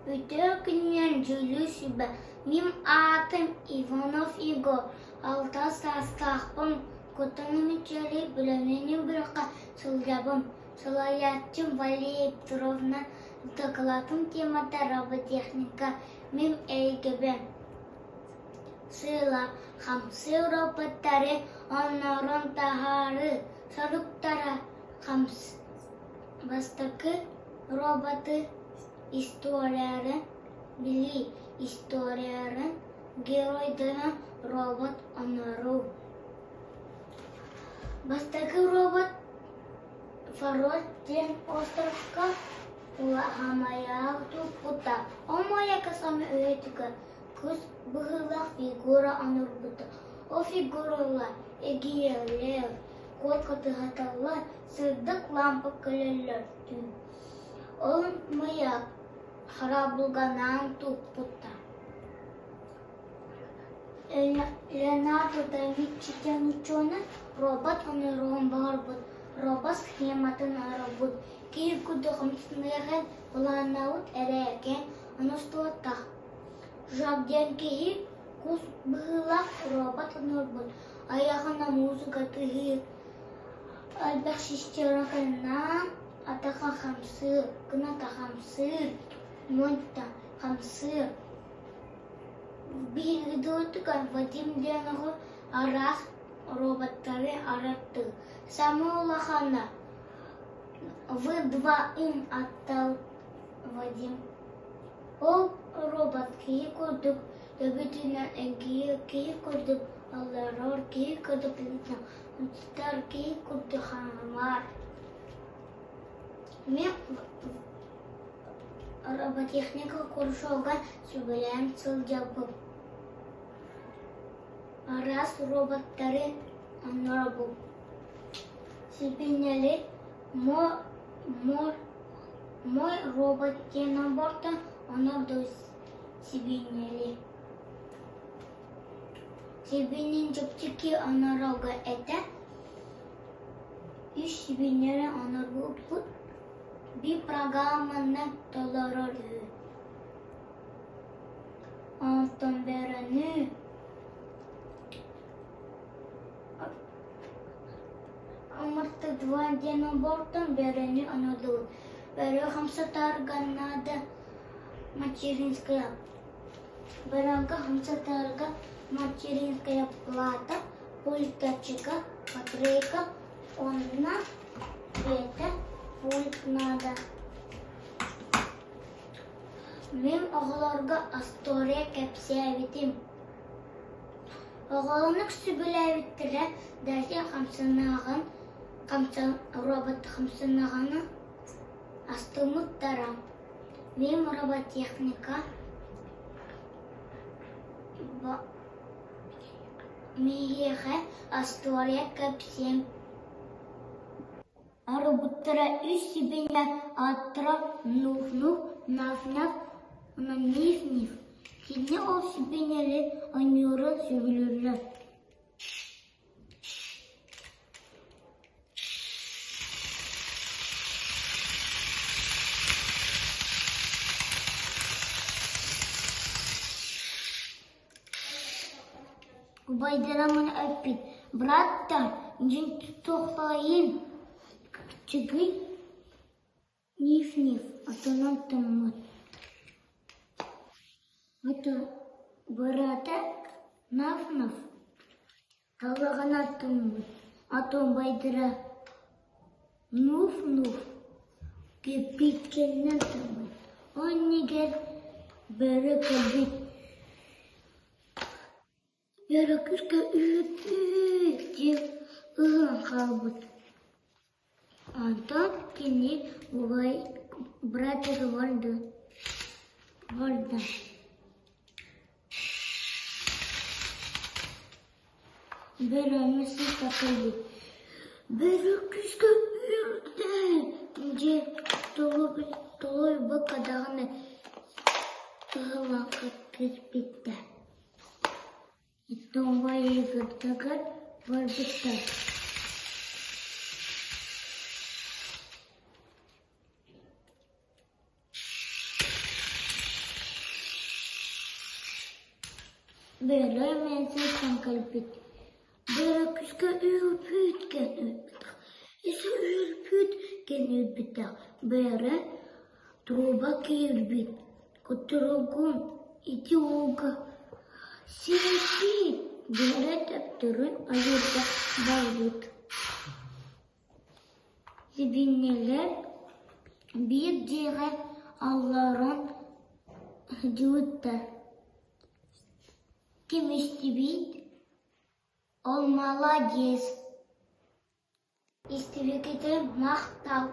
Үтүө күнүнэн дьүүллүүр сүбэ. Мин аатым Иванов Егор, алта саастаахпын, Кутаҥы Мичэли бэлэмнэнии бөлөххө сылдьабын. Салайааччым Валерия Петровна дакылаатын темата роботехника, мин эйгэбэр. Сыала хамсыыр роботтары оннорон таһаарыы, соруктара Бастакы роботы историяларын билии, историяларын геройдарын робот оҥоруу. Бастакы робот Фарод диэн островка улахамайаах туппута. Ол маяка саҥа үйэтигэр кус быһыылаах фигура оҥорбута. Ол фигуралар эргийэллэр, куот хатыһаталлар, сырдык лаампа кэлэллэр түүн. Ол маяк хараабылганаан туппута. Леонардо да Винчи диэн учуонай робот оҥоруон баҕарбыт, робот схематын оҥорбут, киһи курдук хамсаныаҕын былааннаабыт эрээри оҥостубатах. Жак диэн киһи кус быһыылаах робот оҥорбут, айаҕына музыка тыаһыыр, элбэх шестеренканан атаха хамсыыр, кыната хамсыыр, муонта хамсыыр. Биһиги дойдутугар Вадим диэн оҕо араас роботтары араттыыр. Саамай улахана В2 аттал Вадим. Ол робот киһи курдук төбөтүнэн эргийэр, киһи курдук олорор, киһи курдук устар, киһи курдук хаамар. Мин Роботехника кружогар сүбэлээн сылдьабын. Араас роботтары оҥоробун. Сибиинньэли мой робот диэн набортан оҥордум сибиинньэли. Сибиинньэ чэпчэки оҥорорго этэ. Үс сибиинньэни оҥорбуппут. Биир программаны толорор үһү. Онтон бөрөнү Ымыртыдва диэн обортон бөрөнү оҥордубут. Бөрө хамсатарга наада материнская Бөрөнгө хамсатарга материнская плата, пульточка, батарейка уонна бэйэтэ пульт наада. Мин оҕолорго остуоруйа кэпсээбитим. Оҕолонук сөбүлээбиттэрэ Дарья хамсаныаҕын робот хамсаныаҕына астыммыттара. Мин роботехника Миэхэ остуоруйа кэпсиэм Оробуттара үс сибиинньэ ааттара Нуф-Нуф, Наф-Наф уонна Ниф-Ниф. Кини ол сибиинньэни оонньуурун сөбүлүүллэр. Убайдара маны эппит: «Бырааттар, дьиҥ тохтоойун, кыччыгый Ниф-Ниф отонон тоҥмут, быраата Наф-Наф Талаҕына тоҥмут, ата убайдара Нуф-Нуф кирпииччэнэн тоҥмут, ол иннигэр бөрө кэлбит Бөрө күүскэ үһү диэн ыһан хаалбыт. Онтон кини убай братыгар барда. Бөрөнү сыта кэлбит. Бөрө күүскэ үрдэ диэн толуйбакка даҕаны ыһыллан киирбиттэр. Тоҥойбуттарыгар барбыттар. Бөрө эмээхсин кэлбит. Бөрө күүскэ үөрбүт кэннибитэх, өссө үөрбүт кэннибитэх Бөрө труба киирбит, кутуругун ити ууга сиэппит, бөрө төптөрү ойуурга барбыт. Сибиинньэлэр биир дьиэҕэ олорон сылдьыбыттар. Ким истибит, ол маладьыас, истибиккитин махтал.